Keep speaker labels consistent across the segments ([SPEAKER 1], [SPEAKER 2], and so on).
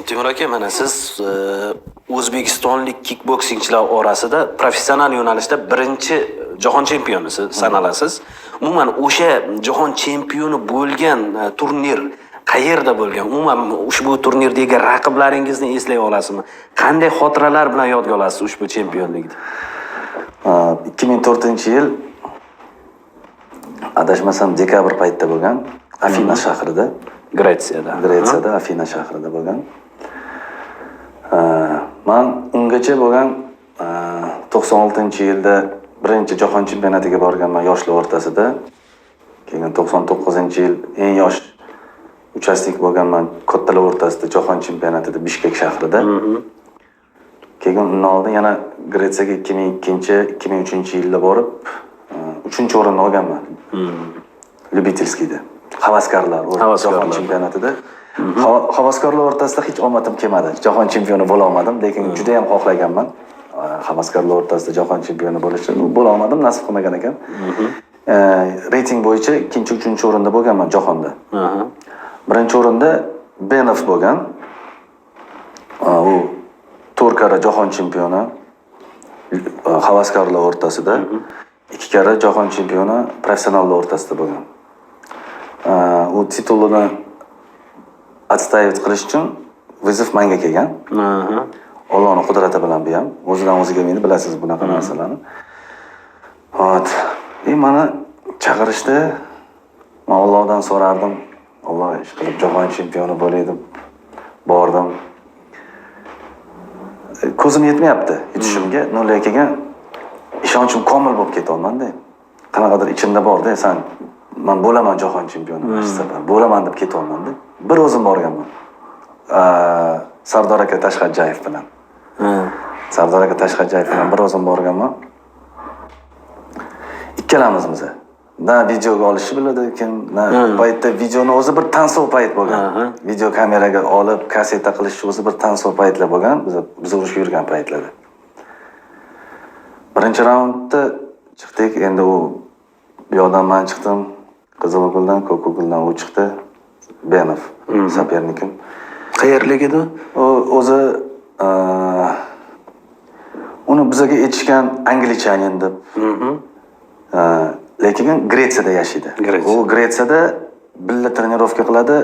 [SPEAKER 1] Timur aka, mana siz o'zbekistonlik kikboksingchilar orasida professional yo'nalishda birinchi jahon chempioni sanalasiz. Umuman, o'sha jahon chempioni bo'lgan turnir qayerda bo'lgan? Umuman, ushbu turnirdagi raqiblaringizni eslay olasizmi? Qanday xotiralar bilan yodga olasiz ushbu chempionlikni?
[SPEAKER 2] 2004-yil, adashmasam, dekabr paytida bo'lgan, Afina shahrida.
[SPEAKER 1] Gretsiyada.
[SPEAKER 2] Gretsiyada, Afina shahrida bo'lgan. Man ungacha bo'lgan 96-yilda birinchi jahon chempionatiga borganman yoshlar o'rtasida. Keyin 99-yil eng yosh участник bo'lganman kattalar o'rtasida jahon chempionatida, Bishkek shahrida. Keyin undan oldin yana Gretsiyaga 2002, 2003-yilda borib, uchinchi o'rinni olganman любительский da, havaskorlar
[SPEAKER 1] Havaskorlar.
[SPEAKER 2] jahon chempionatida. Havaskorlar o'rtasida hech omadim kelmadi, jahon chempioni bo'la olmadim, lekin juda yam xohlaganman havaskorlar o'rtasida jahon chempioni bo'lishni. Bo'la olmadim, nasib qilmagan ekan. Reyting bo'yicha ikkinchi, uchinchi o'rinda bo'lganman jahonda. Birinchi o'rinda Benov bo'lgan. U to'rt karra jahon chempioni havaskorlar o'rtasida, ikki karra jahon chempioni professionallar o'rtasida bo'lgan. U titulini отстаивать qilish uchun вызов manga kelgan. Ollohni qudrati bilan bu ham o'zidan o'zi kelmaydi, bilasiz bunaqa narsalarni. Вот, и mani chaqirishdi. Man Ollohdan so'rardim, Olloh, ish qilib jahon chempioni bo'lay deb. Bordim. Ko'zim yetmayapti yutishimga, но lekin ishonchim komil bo'lib ketyapmanda. Qanaqadir ichimda borda, san, man bo'laman jahon chempioni, mana shu safar bo'laman deb ketyapmanda. Bir o'zim borganman Sardor aka Tashxadjayev bilan. Sardor aka Tashxadjayev bilan bir o'zim borganman, ikkalamiz. Na videoga olishni biladi kim, na u paytda videoni o'zi bir tansoq payt bo'lgan. Video kameraga olib, kaseta qilish o'zi bir tansoq paytlar bo'lgan biz urushga yurgan paytlarda. Birinchi raundda chiqdik endi. U bu yoqdan man chiqdim qizil угол dan, ko'k угол dan u chiqdi, Benov, соперник im.
[SPEAKER 1] Qayerlik edi?
[SPEAKER 2] U o'zi uni bizaga aytishgan англичанин deb. Lekin Gretsiyada yashaydi.
[SPEAKER 1] Gretsiya.
[SPEAKER 2] U Gretsiyada birga тренировка qiladi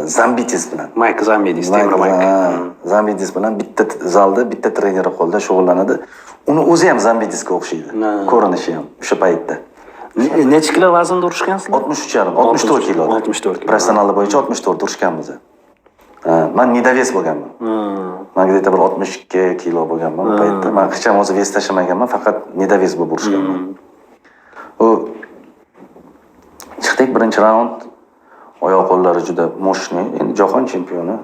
[SPEAKER 2] Zambitis bilan.
[SPEAKER 1] Mayk Zambidis, Temir Mayk.
[SPEAKER 2] Ha, Zambidis bilan bitta zalda, bitta treneri qo'lida shug'ullanadi. Uni o'zi ham Zambidisga o'xshaydi. Ko'rinishi ham o'sha paytda.
[SPEAKER 1] Necha kilo vaznda urushgansizlar?
[SPEAKER 2] 63,5, 64 kilo.
[SPEAKER 1] 64 kilo.
[SPEAKER 2] Professionallar bo'yicha 64 urushganmiz. Ha, man недовес bo'lganman. Man где-то bir 62 kilo bo'lganman u paytda. Man hech ham o'zi вес tashlamaganman, faqat недовес bo'lib urushganman. U chiqdik birinchi raund, oyoq qo'llari juda мощный, endi jahon chempioni.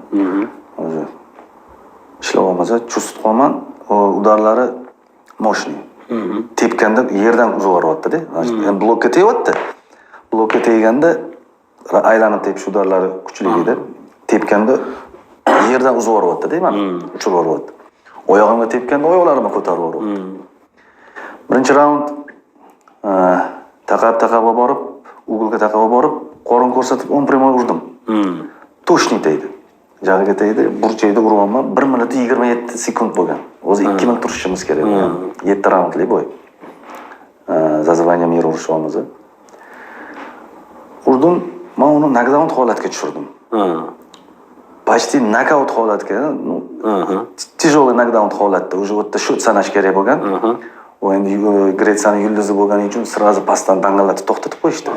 [SPEAKER 2] O'zi ishlayapmiz, чувствовать qilaman, u удар lari мощный. Tepganda yerdan urib yuboryapti-da. Endi blokka tegyapti. Blokka teganda aylanib tepish удар lari kuchli edi. Tepganda yerdan uzib yuboryapti-da, mani uchirib yuboryapti. Oyog'imga tepganda oyoqlarimni ko'tarib yuboryapti. Birinchi raund taqab taqab olib borib, угол ga taqab olib borib, qorin ko'rsatib 10 прямой urdim. Точный tegdi. Jag'iga tegdi, burchakda uryapman. 1 minut 27 sekund bo'lgan. O'zi 2 minut turishimiz kerak bo'lgan. 7 raundli бой. За звание мира urushyapmiz. Urdim, man uni nokdaun holatga tushirdim. Почти nokaut holatga, ну, тяжелый nokdaun holatda, уже u yerda счёт sanash kerak bo'lgan. U endi Gretsiyani yulduzi bo'lgani uchun сразу pastdan dang'illatib to'xtatib qo'yishdi.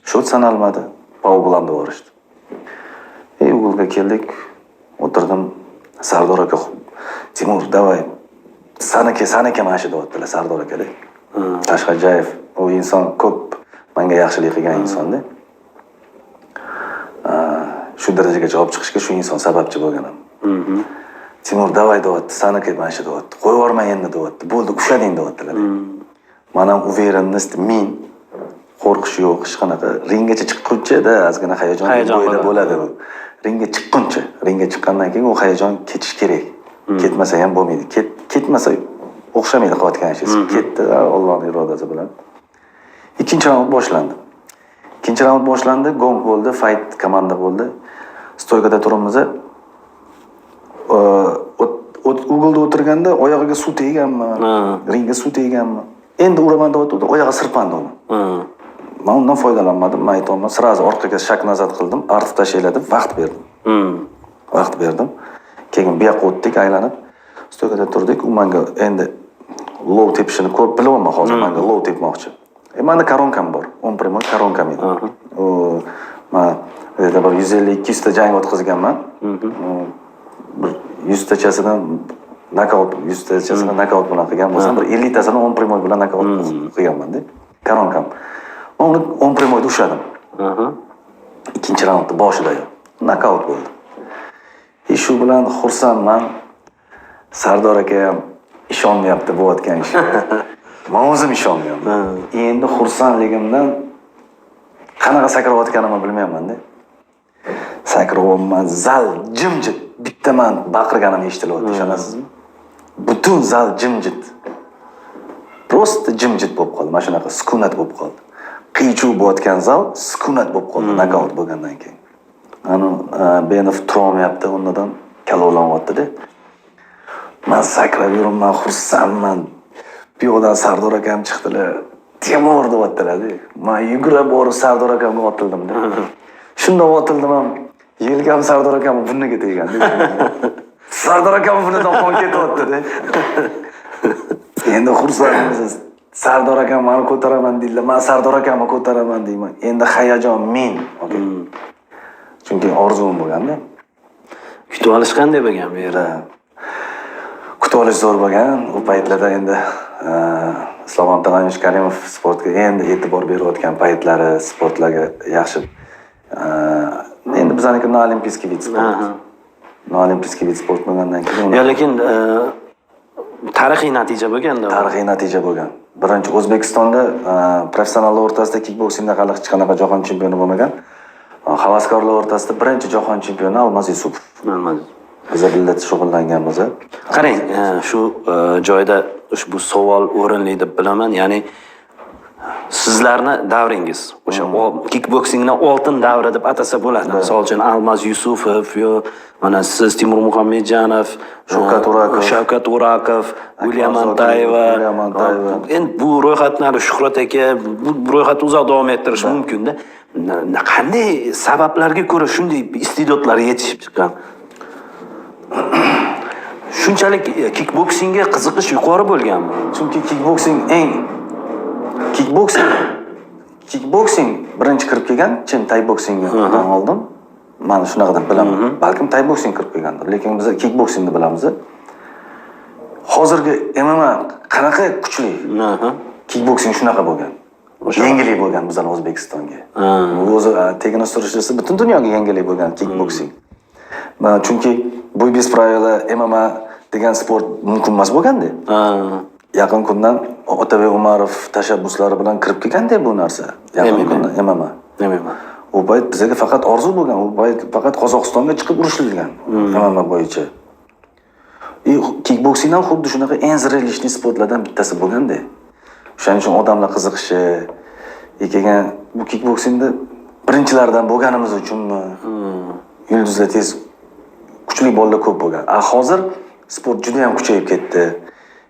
[SPEAKER 2] Счёт sanalmadi. По углам deb yuborishdi. И угол ga keldik, o'tirdim. Sardor aka, "Timur, давай, saniki, saniki mana shu", deyaptilar Sardor akada. Tashxadjayev, u inson ko'p menga yaxshilik qilgan insonda. Shu darajagacha olib chiqishga shu inson sababchi bo'lgan ham. "Timur, давай", deyapti, "saniki mana shu", deyapti. "Qo'yib yuborma endi", deyapti. "Bo'ldi, ushlading", deyaptilar. Man ham уверенность, min qo'rqish yo'q hech qanaqa. Ringgacha chiqquncha-da ozgina hayajon
[SPEAKER 1] Hayajon
[SPEAKER 2] bo'yida
[SPEAKER 1] bo'ladi.
[SPEAKER 2] Bo'ladi u. Ringga chiqquncha, ringga chiqqandan keyin u hayajon ketishi kerak. Ketmasa ham bo'lmaydi. Ketmasa o'xshamaydi qilayotgan ishingiz. Ketdi Allohning irodasi bilan. Ikkinchi raund boshlandi. Ikkinchi raund boshlandi, gong bo'ldi, fight komanda bo'ldi. Стойка da turibmiz. Угол da o'tirganda oyog'iga suv tegganmi, ringga suv tegganmi, endi uraman deyotgandi, oyog'i sirpandi uni. Man undan foydalanmadim, man aytyapman, сразу orqaga шаг назад qildim, artib tashlanglar deb vaqt berdim. Vaqt berdim. Keyin bu yoqqa o'tdik, aylanib стойка da turdik. U manga endi low tepishini ko'rib bilyapman, hozir manga low tepmoqchi. Manda коронка m bor, он прямой коронка m edi. U man где-то bir 150, 200 ta jang o'tkazganman. Bir 100 tachasidan nokaut, 100 tachasini nokaut bilan qilgan bo'lsam, bir 50 tasini он прямой bilan nokaut qilganmanda. Коронка m, man uni он прямой da ushladim. Ikkinchi raundni boshidayoq nokaut bo'ldi и shu bilan xursandman. Sardor aka ham ishonmayapti bo'layotgan ishga, man o'zim ishonmayapman. Endi xursandligimdan qanaqa sakrayotganimni bilmayapmanda. Sakrayapman, zal jimjit, bitta man baqirganim eshitilyapti, ishonasizmi? Butun zal jimjit, просто jimjit bo'lib qoldi. Mana shunaqa sukunat bo'lib qoldi. Qiy chuv bo'layotgan zal sukunat bo'lib qoldi nokaut bo'lgandan keyin. Ani Benov turolmayapti o'rnidan, kalovlanyaptida. Man sakrab yuribman, xursandman. Bu yoqdan Sardor akam chiqdilar, "Temur!" deyaptilarda. Man yugurib borib Sardor akamga otildimda. Shundoq otildim ham, yelkam Sardor akamni burniga teganda, Sardor akamni burnidan qon ketyaptida. Endi xursandmiz. Sardor akam mani ko'taraman deydilar, man Sardor akamni ko'taraman deyman. Endi hayajon men, chunki orzum bo'lganda.
[SPEAKER 1] Kutib olish qanday bo'lgan bu yerda?
[SPEAKER 2] Kutib olish zo'r bo'lgan. U paytlarda endi Islom Abdug'aniyevich Karimov sportga endi e'tibor berayotgan paytlari, sportlarga yaxshi, endi bizaniki на олимпийский вид спорт, на олимпийский вид спорт bo'lgandan keyin
[SPEAKER 1] Yo, lekin tarixiy natija bo'lganda.
[SPEAKER 2] Tarixiy natija bo'lgan. Birinchi O'zbekistonda professionallar o'rtasida kikboksingda hali hech qanaqa jahon chempioni bo'lmagan. Havaskorlar o'rtasida birinchi jahon chempioni Almaz Yusupov.
[SPEAKER 1] Almaz.
[SPEAKER 2] Biza birga shug'ullanganmiz.
[SPEAKER 1] Qarang, shu joyda ushbu savol o'rinli deb bilaman. Ya'ni sizlarni davringiz o'sha kikboksingni oltin davri deb atasa bo'ladi. Misol uchun, Almaz Yusufov yo mana siz, Timur Muhammedjanov,
[SPEAKER 2] Shavkat Urakov.
[SPEAKER 1] Shavkat Urakov, Gulya
[SPEAKER 2] Zokirov,
[SPEAKER 1] Mantayeva.
[SPEAKER 2] Gulya Mantayeva.
[SPEAKER 1] Endi bu ro'yxatni hali, Shuhrat aka, bu ro'yxatni uzoq davom ettirish mumkinda. Qanday sabablarga ko'ra shunday iste'dodlar yetishib chiqqan? Shunchalik kikboksingga qiziqish yuqori bo'lganmi?
[SPEAKER 2] Chunki kikboksing eng kikboksing birinchi kirib kelgan, chin tayboksingdan oldin. Man shunaqa deb bilaman. Balkim tayboksing kirib kelgandir, lekin biz kikboksingni bilamiz. Hozirgi MMA qanaqa kuchli? Kikboksing shunaqa bo'lgan. Yangilik bo'lgan bizani O'zbekistonga. Bu o'zi tegini surishtirsa, butun dunyoga yangilik bo'lgan kikboksing. Chunki бой без правила, MMA degan sport mumkin emas bo'lganda. Yaqin kundan Otabek Umarov tashabbuslari bilan kirib kelganda bu narsa. Yaqin
[SPEAKER 1] MMA.
[SPEAKER 2] Kundan MMA.
[SPEAKER 1] MMA.
[SPEAKER 2] U payt bizga faqat orzu bo'lgan. U payt faqat Qozog'istonga chiqib urushilgan MMA bo'yicha. И kikboksing ham xuddi shunaqa eng зрелищный sportlardan bittasi bo'lganda. O'shaning uchun odamlar qiziqishi keyin bu kikboksingda birinchilardan bo'lganimiz uchunmi? Yulduzlar tez, kuchli bolalar ko'p bo'lgan. A hozir sport juda ham kuchayib ketdi.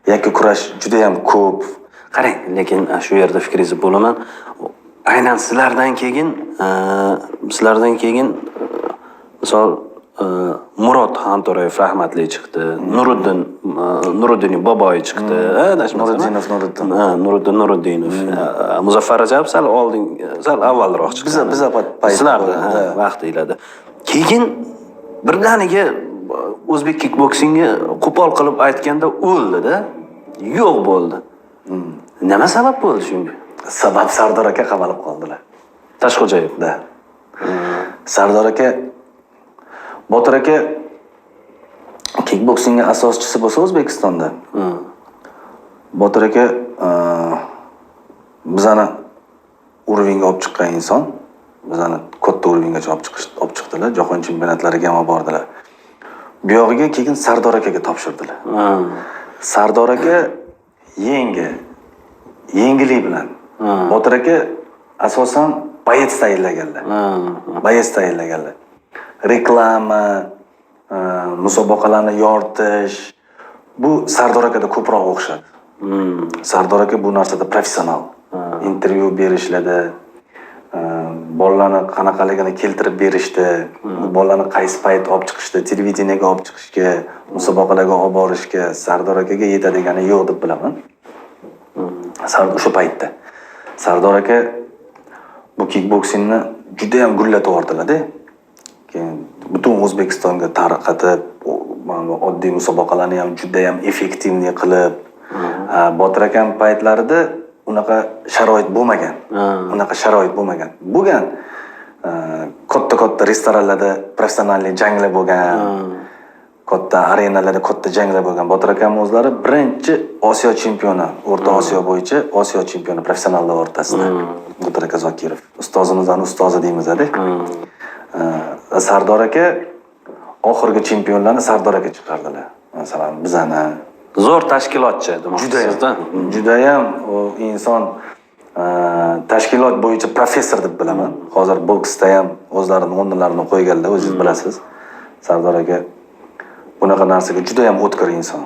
[SPEAKER 2] Yakka kurash juda ham ko'p.
[SPEAKER 1] Qarang, lekin shu yerda fikringizni bo'laman. Aynan sizlardan keyin, misol, Murod Xonto'rayev rahmatli chiqdi, Nuriddin Boboyi chiqdi, adashmasam.
[SPEAKER 2] Nuriddinov Nuriddin.
[SPEAKER 1] Ha, Nuriddin Nuriddinov. Muzaffar Rajabov sal oldin, sal avvalroq chiqdi.
[SPEAKER 2] Biza payt
[SPEAKER 1] Sizlarda
[SPEAKER 2] bo'lgan,
[SPEAKER 1] ha,
[SPEAKER 2] da.
[SPEAKER 1] vaqtinglarda. Keyin birdaniga o'zbek kikboksingi, qo'pol qilib aytganda, o'ldi-da. Yo'q bo'ldi. Nima sabab bo'ldi shunga?
[SPEAKER 2] Sabab Sardor aka qamalib qoldilar.
[SPEAKER 1] Toshxo'jayev.
[SPEAKER 2] Да. Sardor aka, Botir aka kikboksingga asoschisi bo'lsa O'zbekistonda. Botir aka bizani уровень ga olib chiqqan inson. Bizani katta уровень gacha olib chiqdilar. Jahon chempionatlariga ham olib bordilar. Bu yog'iga keyin Sardor akaga topshirdilar. Sardor aka yengillik bilan. Botir aka asosan боец tayinlaganlar. Боец tayinlaganlar. Reklama, musobaqalarni yoritish, bu Sardor akada ko'proq o'xshadi. Sardor aka bu narsada professional. Intervyu berishlarda, bolalarni qanaqaligini keltirib berishda, bu bolalarni qaysi payt olib chiqishda, televideniyega olib chiqishga, musobaqalarga olib borishga Sardor akaga yetadigani yo'q deb bilaman. O'sha paytda Sardor aka bu kikboksingni judayam gullatib yubordilar-da. Keyin butun O'zbekistonga tarqatib, mana bu oddiy musobaqalarni ham judayam эффективный qilib, Botir akam paytlarida unaqa sharoit bo'lmagan. Unaqa sharoit bo'lmagan. Bo'lgan, katta-katta restoranlarda профессиональный janglar bo'lgan. Katta arenalarda katta janglar bo'lgan. Botir akam o'zlari birinchi Osiyo chempioni, O'rta Osiyo bo'yicha Osiyo chempioni professionallar o'rtasida. Botir aka Zokirov. Ustozimizdan ustozi deymiz-da. Sardor aka oxirgi chempionlarni Sardor aka chiqardilar. Masalan, bizani
[SPEAKER 1] Zo'r tashkilotchi
[SPEAKER 2] judayam
[SPEAKER 1] demoqchisizda.
[SPEAKER 2] Judayam u inson tashkilot bo'yicha professor deb bilaman. Hozir boksda ham o'zlarini o'rnilarini qo'yganlar, o'zingiz bilasiz. Sardor aka bunaqa narsaga judayam o'tkir inson.